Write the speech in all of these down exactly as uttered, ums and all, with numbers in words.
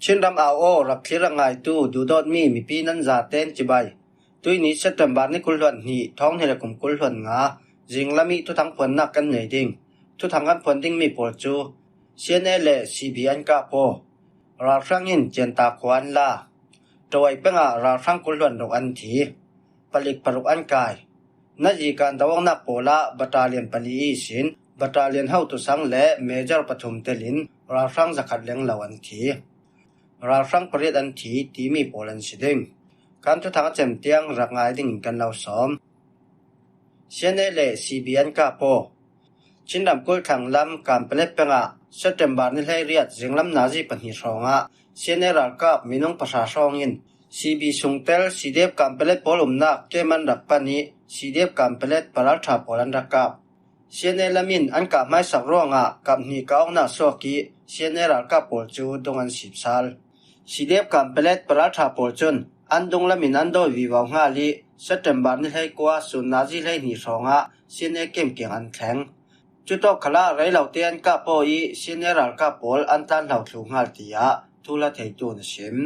Chin ram au aw, rapthlir a ngaitu duhdawtmi mipi nan zaten cibai. Tuini September ni kul hluan hnih, thawng hnih le kum kul hluan nga, zinglam ih thuthang phuannak kan nei ding. Thuthang kan phuan dingmi pawl cu C N A le C B an kap aw. Ralhrang in Cianta khua an la. Ṭawai pengah ralhrang kul hluan ruk an thi. Palik paruk an kai. Nazi kan do-awknak pawl ah battalion pali ihsin battalion hotu sang le major pathum telin ralhrang zakhat lenglo an thi. Ralhrang pariat an thi timi pawl an si ding. Kan thuthang a cem tiang rak ngai dingin kan lo sawm. C N A le C B an kap aw. Chin ramkulh thlang lam Kanpetlet pengah September ni hleiriat zinglam nazi pahnih hrawngah C N A ralkap minung pahra hrawngin C B sungtel C D F Kanpetlet pawl umnak kem an rak pan ih C D F Kanpetlet paralṭha pawl an rak kap. C N A lam in an kap hmaisak ruangah kap hnih kap awknak suak ih C N A ralkap pawl cu dung an sip sal. C D F Kanpetlet paralṭha pawl cun an dunglam in an dawi vivo hngal ih September ni hleikua sun nazi hleihnih hrawngah C N A kem kiang an thleng. Cutawk khalah rei lote an kap aw ih C N A ralkap pawl an tlan hlo thlu hngal, tiah thuhla theitu in a sim.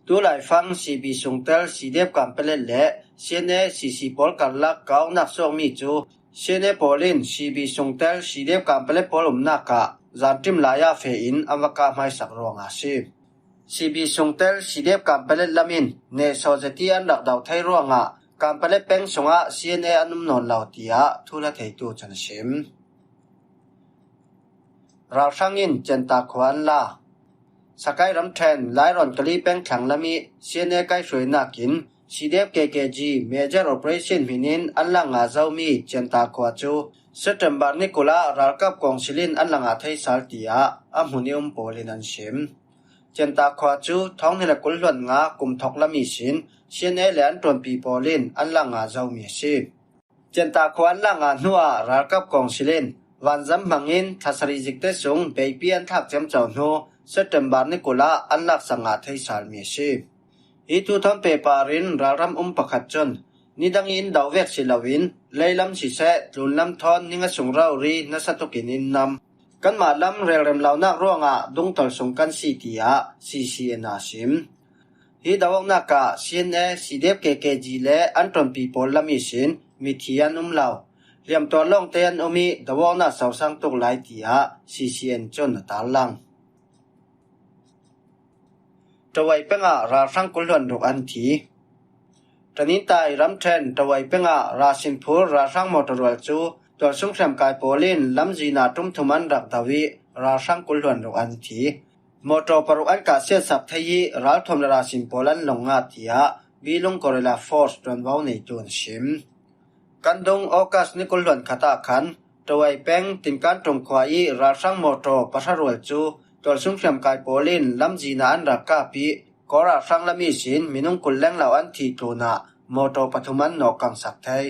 Tulaifang C B sungtel C D F Kanpetlet le C N A C C pawl karlak kap awknak suakmi cu C N A pawl in C B sungtel C D F Kanpetlet pawl umnak ah zanṭim lai ah feh in an va kap hmaisak ruangah a si. C B sungtel C D F Kanpetlet lam in nehsawh zet ih an rak do thei ruangah Kanpetlet peng sungah C N A an um nawn lo, tiah thuhla theitu cun a sim. Ralhrang in Cianta khua an la. Sakai ramṭhen Lairawn Kali peng thlang lam ih C N A kaihhruainak in C D F K K G Major Operation hmin in an la ngah zomi Cianta khua cu September ni kul ah ralkap kawngsil in an la ngah thei sal, tiah a hmun ih um pawl in an sim. Cianta khua cu thawng hnih le kul hluan nga kum thawk lam ihsin C N A le an ṭuanpi pawl in an la ngah zomi a si. Cianta khua an la ngah hnuah ralkap kawngsil in vanzam hmangin thlasari zikte sung beipi an thlak ciamco hnu September ni kul ah an laksak ngah thei salmi a si. Hi thu thawn pehpar in ralram um pakhat cun, nidang in do vek si loin leilam siseh, tlunlam thawn ning a sung rori nasa tukin in nam. Kanmah lam relrem lonak ruangah dungtol sung kan si, tiah C C N a sim. Hi do-awknak ah C N A, C D F K K G le an ṭuanpi pawl lam ihsin mithi an um lo. Hliamtuar lawngte an um ih do-awknak sosang tuk lai, tiah C C N cun a tarlang. Ṭawai pengah ralhrang kul hluan ruk an thi. Ṭanintai ramṭhen Ṭawai pengah Rasinphur ralhrang mawṭaw rual cu tualsung hriamkai pawl in lamzin ah ṭum thum an rak do ih ralhrang kul hluan ruk an thi. Mawṭaw paruk an kah siatsak thei ih ralthuam le rasin pawl an long ngah, tiah Bilung Guerrilla Force ṭuanvo neitu in a sim. Kan dung August ni kul hluan khat ah khan Ṭawai peng Tinkan Ṭum khua ih ralhrang mawṭaw pahra rual cu tualsung hriamkai pawl in lamzin ah an rak kap ih Kawl ralhrang lam ihsin minung kul lenglo an thih tlunah mawṭaw pathum an nawhkangsak thei.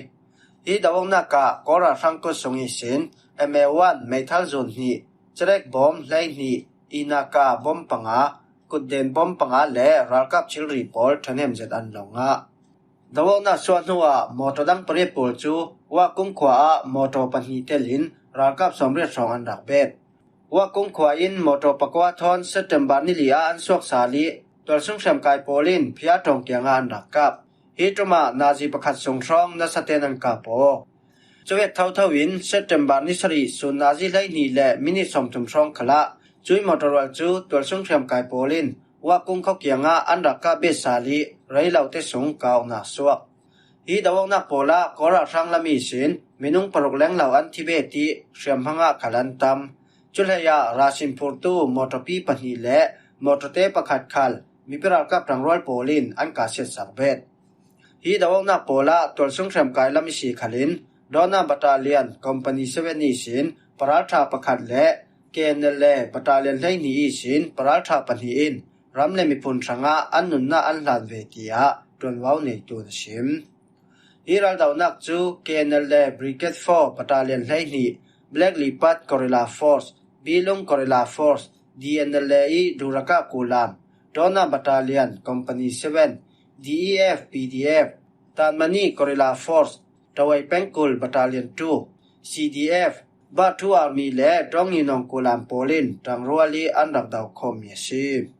Hi do-awknak ah Kawl ralhrang kut sung ihsin M A one meithal zun hnih, cerek bawm hleihnih, inaka bawm panga, kutden bawm panga le ralkap thilri pawl ṭhahnem zet an long ngah. Do-awknak suah hnuah mawṭaw dang pariat pawl cu Wakung khua ah mawṭaw pahnih telin ralkap sawmriat hrawng an rak bet. Wakung khua in mawṭaw pakua thawn September ni li ah an suak sal ih tualsung hriamkai pawl in Phia ṭawng kiangah an rak kap. Hi ṭum ah nazi pakhat sung hrawng nasa tein an kap aw. Cuvek thotho in September ni sarih sun nazi hleihnih le minit sawmthum hrawng khalah cuih mawṭaw rual cu tualsung hriamkai pawl in Wakung khua kiangah an rak kap bet sal ih rei lote sung kap awknak suak. Hi do-awknak pawl ah Kawl ralhrang lam ihsin minung paruk lenglo an thi bet ih hriamhma ah khal an tam. Cuhleiah Rasinphur tu mawṭawpi pahnih le mawṭawte pakhat khal mipi ralkap ṭangrual pawl in an kah siatsak bet. Hi do-awknak pawl ah tualsung hriamkai lam ihsi khalin Dawna Battalion Company seven ihsin paralṭha pakhat le K N L A Battalion hleihnih ihsin paralṭha pahnih in ram le miphun hrangah an nunnak an hlan ve, tiah ṭuanvo neitu in a sim. Hi raldohnak cu K N L A Brigade four Battalion hleihnih, Black Leopard Guerrilla Force, Bilung Guerrilla Force, D N L A ih Duraka Kulam, Dawna Battalion Company seven, D E F P D F, Tanmani Guerrilla Force, Ṭawai Pengkul Battalion two, C D F, Bathu Army le Dawnginawng Kulam pawl in ṭangrual ih an rak do khawmmi a si.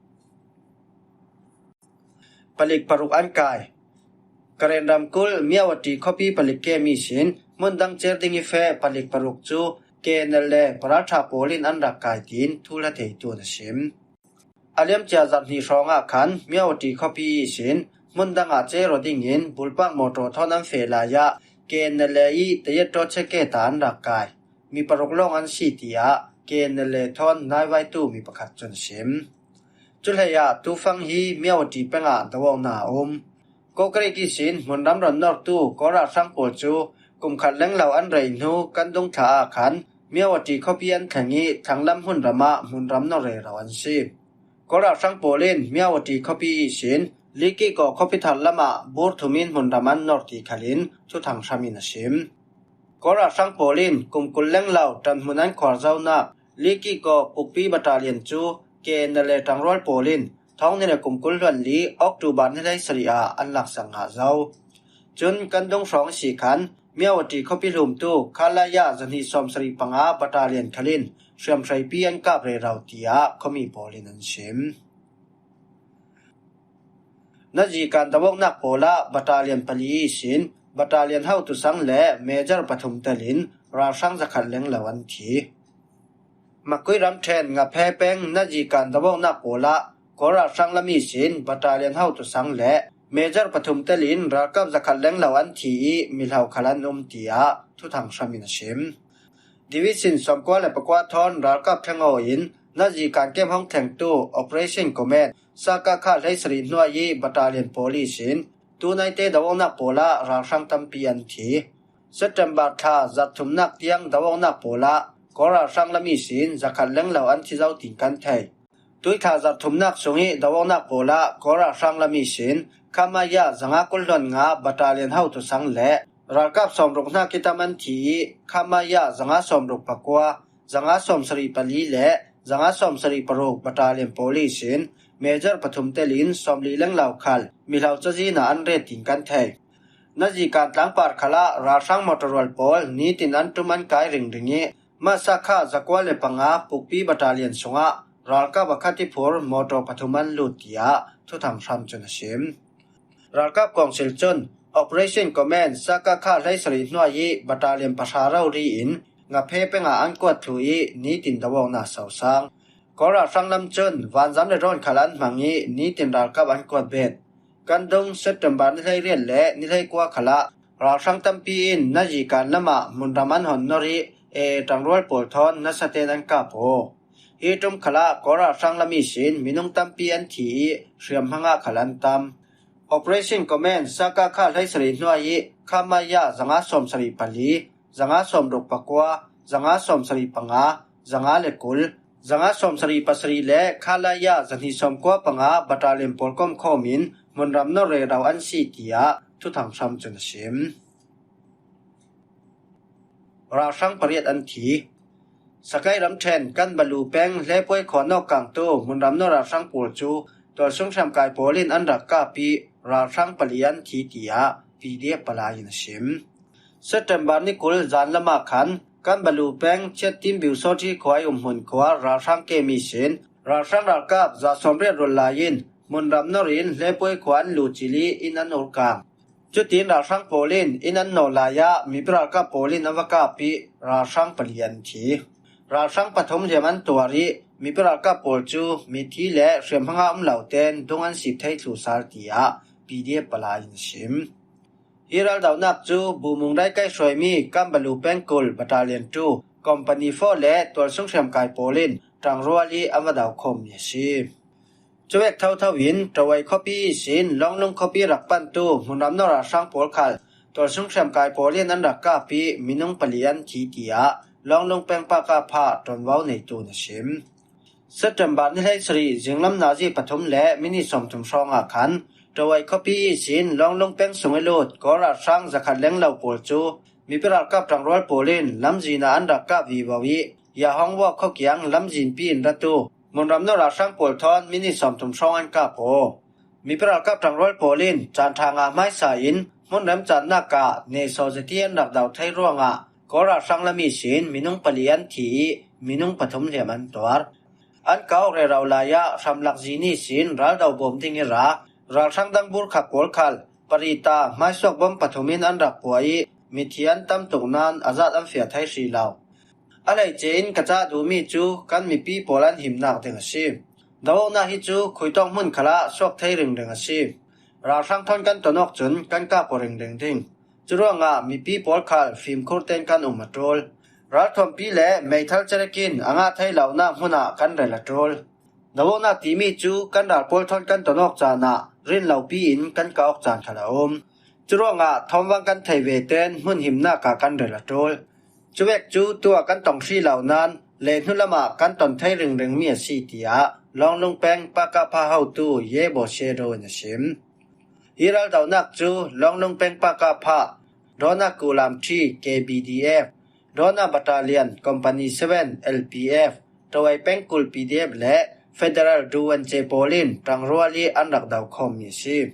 palik paruk an kai. Karen ramkulh Myawaddy khuapi palik kem ihsin hmun dang cer ding i feh palik paruk cu K N L A paralṭha pawl in an rak kai, tiin thuhla theitu in a sim. A liamcia zarh hnih hrawngah khan Myawaddy khuapi ihsin hmun dangah cer aw dingin bulpak mawṭaw thawn an feh lai ah K N L A i Tayet Road checkgate ah an rak kai. Mi paruk lawng an si, tiah K N L A thawn naivaitu mi pakhat cun a sim. Cuhlei ah tufang hi Myawaddy pengah do awknak a um. Kokrik ihsin hmunram ron nortu Kawl ralhrang pawl cu kum khat lenglo an rei hnu kan dungthla ah khan Myawaddy khuapi an thleng i thlanglam hmunram ah hmunram nor rero an si. Kawl ralhrang pawl in Myawaddy khuapi ihsin Likikaw khuapi thar lamah bur thum in hmunram an nor ti khalin Thuthang hram in a sim. Kawl ralhrang pawl in kum kul lenglo ṭanhmun an khuar zonak Likikaw Pukpi Battalion cu K N L A ṭangrual pawl in thawng hnih le kum kul hluan li October ni hleisarih ah an laksak ngah zo. Cun kan dung hrawng a si khan Myawaddy khuapi hlumtu Khalaya zahnih sawmsarih panga Battalion khal in hriamhreipi an kap rero, tiah khuami pawl in an sim. Nazi kan do awknak pawl ah Battalion pali ihsin Battalion hotu sang le Major pathum telin ralhrang zakhat lenglo an thi. Makui ramṭhen Ngaphe peng Nazi kan do awknak pawl ah Kawl ralhrang lam ihsin Battalion hotu sang le Major pathum telin ralkap zakhat lenglo an thi i mihlo khal an um, tiah Thuthang hram in a sim. Division sawmkua le pakua thawn ralkap thleng aw in Nazi kan kem hong thlengtu Operation Command Sakakha hleisarih hnuai i Battalion pawl ihsin tunaite do awknak pawl ah ralhrang tampi an thi. September thla zarh thumnak tiang do awknak pawl ah Kawl ralhrang lam ihsin zakhat lenglo an thi zo, tiin kan thei. Tui thla zarh thumnak sung i do awknak pawl ah Kawl ralhrang lam ihsin Khamaya zanga kul hluan nga Battalion hotu sang le ralkap sawmruk hnak i tam an thi i Khamaya zanga sawmruk pakua, zanga sawmsarih pali le zanga sawmsarih paruk Battalion pawl ihsin Major pathum telin sawmli lenglo khal mihlo cazin ah an ret, tiin kan thei. Nazi kan tlangpar khal ah ralhrang mawṭaw rual pawl nitin an ṭum an kai ringring i Masa kha zakua le panga Pukpi Battalion sungah ralkap a khat i phur mawṭaw pathum an lut, tiah Thuthang hram cun a sim. Ralkap Kawngsil cun Operation Command Sakakha hleisarih hnuai i Battalion pahra rori in Ngaphe pengah an kuat thlu i nitin do awknak sosang. Kawl ralhrang lam cun vanzam le drone khal an hmang i nitin ralkap an kuat bet. Kan dung September ni hleiriat le ni hleikua khal ah ralhrang tampi in Nazi kan lamah hmunram an hon nor i A A ṭangrual pawl thawn nasa ten an kap aw. Hi ṭum khal ah Kawl ralhrang lam ihsin minung tampi an thi i hriamhmang ah khal an tam. Operation Command Sakakha hleisarih hnuai i Khamaya zanga sawmsarih pali, zanga sawmruk pakua, zanga sawmsarih panga, zanga le kul, zanga sawmsarih pasarih le Khalaya zahnih sawmkua panga Battalion pawl komkhawm in hmunram nor rero an si, tiah Thuthang hram cun a sim. Ralhrang pariat an thi. Sakai ramṭhen Kanbalu peng Hlepuai khua nawk kangtu hmunram nor ralhrang pawl cu tualsung hriamkai pawl in an rak kap i ralhrang pali an thi, tiah P D F palai in a sim. September ni kul zan lamah khan Kanbalu peng Chiattin Biusawṭhi khua i umhmun khua ralhrang kem ihsin ralhrang ralkap za sawmriat rul lai in hmunram nor in Hlepuai khua an luh cil i inn an ur kang. Cutin ralhrang pawl in inn an nawl lai ah mipi ralkap pawl in an va kap i ralhrang pali an thi. Ralhrang pathum hliam an tuar i mipi ralkap pawl cu mithi le hriamhmang ah um lo ten dung an sip thei thlu sal, tiah P D F palai in a sim. Hi raldohnak cu Bumung Raikai hruaimi Kanbalu pengkul Battalion two, Company four le tualsung hriamkai pawl in ṭangrual i an va dokhawmmi a si. Cuvek thotho in Ṭawai khuapi ihsin Lawnglung khuapi rak pantu hmunram nor ralhrang pawl khal tualsung hriamkai pawl in an rak kap i minung pali an thi, tiah Lawnglung pengpa kapha ṭuanvo neitu in a sim. September ni hleisarih zinglam nazi pathum le minit sawmthum hrawngah khan Ṭawai khuapi ihsin Lawnglung peng sung i lut Kawl ralhrang zakhat lenglo pawl cu mipi ralkap ṭangrual pawl in lamzin ah an rak kap vivo i Yahawng Walk khuakiang lamzinpi in ratu hmunram nor ralhrang pawl thawn minit sawmthum hrawng an kap aw. Mipi ralkap ṭangrual pawl in caan ṭha ngah hmaisa in hmun remcannak ah nehsawh zeti an rak do thei ruangah Kawl ralhrang lam ihsin minung pali an thi i minung pathum hliam an tuar. An kau rero lai ah hramlak zin ihsin raldo bawm ding i ra Ralhrang dang bur khat pawl khal parita hmaisuak bom pathumin an rak puah ih, mithian tam tuk nan a zat an fiah thei hrih lo. A hleice in ka cah duhmi cu kan mipi pawl an himnak ding a si. Dawoknak hi cu khuitawk hmun khalah suak thei ringring a si. Ralhrang thawn kan ton awk cun kan kah pua ringring ding. Curuangah mipi pawl khal fimkhur tein kan um a ṭul. Ralthuampi le meithal cerek in a ngah thei lonak hmunah kan rel a ṭul. Dawoknak timi cu kan ral pawl thawn kan ton awk caan ah rinlopi in kan kah awk caan khal a um. Curuangah thawmvang kan thei ve tein hmun himnak ah kan rel a ṭul. Cuvek cu tuah kan tong hrih lo nan le hnu lamah kan ton thei ringringmi a si, tiah Lawnglung peng Pakapha hotu Ye Bo Siedo in a sim. Hi raldohnak cu Lawnglung peng Pakapha, Dawna Kulam Ṭhi K B D F, Dawna Battalion Company seven L P F, Ṭawai pengkul P D F le Federal Duwance pawl in ṭangrual ih an rak do khawmmi a si.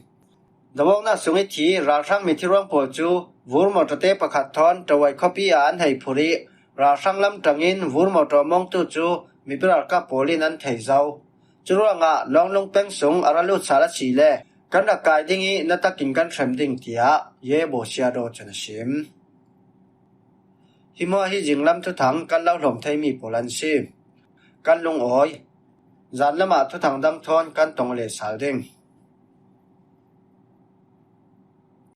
Dawoknak sung ih thi ralhrang mithiruang pawl cu vur mawṭawte pakhat thawn Ṭawai khuapi ah an hei phurh ih, ralhrang lam ṭangin vur mawṭaw mawngtu cu mipi ralkap pawl in an thei zo. Curuangah Lawnglung peng sung a ra lut sal a si le kan rak kai ding ih na takin kan hrem ding, tiah Ye Bo Siedo cun a sim. Hi hmuah hi zinglam thuthang kan lo hlawm theimi pawl an si. Kan lungawi. Zan lamah thuthang dang thawn kan tong le sal ding.